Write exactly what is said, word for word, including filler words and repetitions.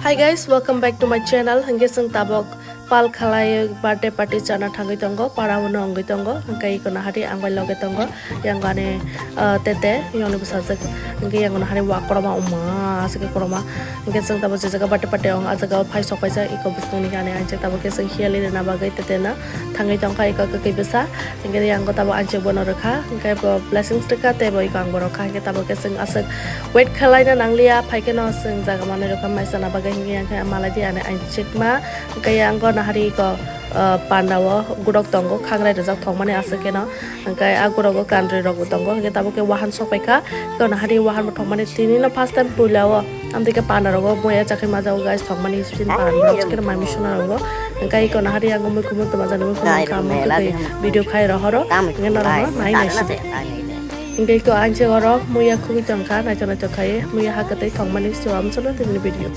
Hi guys, welcome back to my channel. Hingke chwng tabok pal khalai birthday party chana thangwi tongo, para uno wngwi tongo. Hingke iko nahari ang bai loge tongo, yang ani, ah, tete, yoni bwsajwk. Hingke yang nahari wa koroma uma, aswk koroma. Hingke chwng tabok je jaga birthday party ong, a jaga phai sok paijak, iko bwswngni ani ang tabok ke chwng hiyali rwna bagwi tete na thangwi tongkha, iko kwkwi bwsa. Hingke yang tabok ang bono rwkha, hingke bo blessings rwkha, tei bo iko ang bo rwkha. Hingke tabok ke chwng aswk wait khwlaina nangliya, phai kheno chwng jaga manwi rwkha, mai chana bagwi. Hingke yang khe malai di ani ang chikma, hingke yang nahari iko, ah, panda o gurok tongo, khangrai rwjak thokmani aswk kheno, hingke a gurok o kanrwi rok bo tongo, hingke tabok ke wahan sok paikha, iko nahari wahan bo thokmani tini no first time puila o. Amtwi khe panda rogo muya chakhe majago guys, thokmani sini panda rok chakhe mai misona rogo. Hingke iko nahari ang mui khumui tuma jani mui khumui kha mui khe video khai rohoro. Hingke norok no nai nai si. Hingke iko ang che oro muya khumui tongkha naithok naithok khai muya ha kwtwi thokmani so amsono tini video.